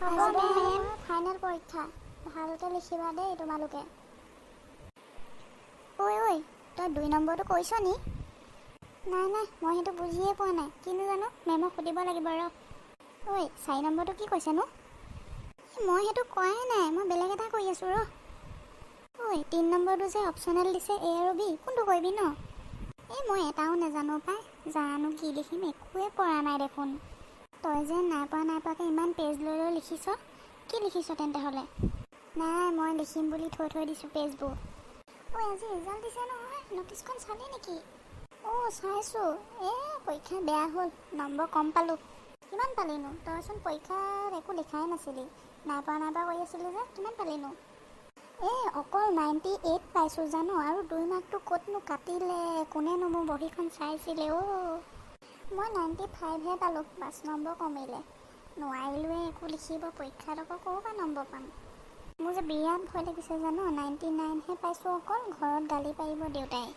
হ'ব ma'am. Final পৰীক্ষা, ভালকৈ লিখিবা দেই তোমালোকে। ঐ ঐ, তই 2 নম্বৰটো কৰিছ নি? নাই নাই, মই সেইটো বুজিয়ে পোৱা নাই। কিনো জানো, মেমক সুধিব লাগিব ৰ। ঐ, 4 নম্বৰটো কি কৈছেনো? মই সেইটো কোৱাই নাই, মই বেলেগ এটা কৰি আছোঁ ৰ। ঐ, 3 নম্বৰটো যে অপশ্যনেল দিছে, এ আৰু বি, কোনটো কৰিবি ন? এই মই এটাও নাজানো পাই। জানো কি লিখিম, একোৱে পৰা নাই দেখোন। তই যে নাই পোৱা নাই পোৱাকৈ ইমান পেজ লৈ লৈ লিখিছ, কি লিখিছ তেন্তে হ'লে? নাই, মই লিখিম বুলি থৈ থৈ দিছোঁ পেজবোৰ। ঐ, আজি ৰিজাল্ট দিছে নহয়, ন'টিছখন চালি নেকি? অঁ, চাইছোঁ। এই পৰীক্ষা বেয়া হ'ল, নম্বৰ কম পালোঁ। কিমান পালিনো? তইচোন পৰীক্ষাত একো লিখাই নাছিলি, নাই পোৱা নাই পোৱা কৰি আছিলি যে, কিমান পালিনো? এই অকল 98 পাইছোঁ জান। আৰু 2 মাৰ্কটো ক'তনো কাটিলে? কোনেনো মোৰ বহীখন চাইছিলে? অ' মই 95হে পালোঁ, 5 নম্বৰ কমিলে। নোৱাৰিলোৱে একো লিখিব পৰীক্ষাত, আকৌ ক'ৰ পৰা নম্বৰ পাম? মোৰ যে বিৰাট ভয় লাগিছে জান, 99হে পাইছোঁ অকল। ঘৰত গালি পাৰিব দেউতাই।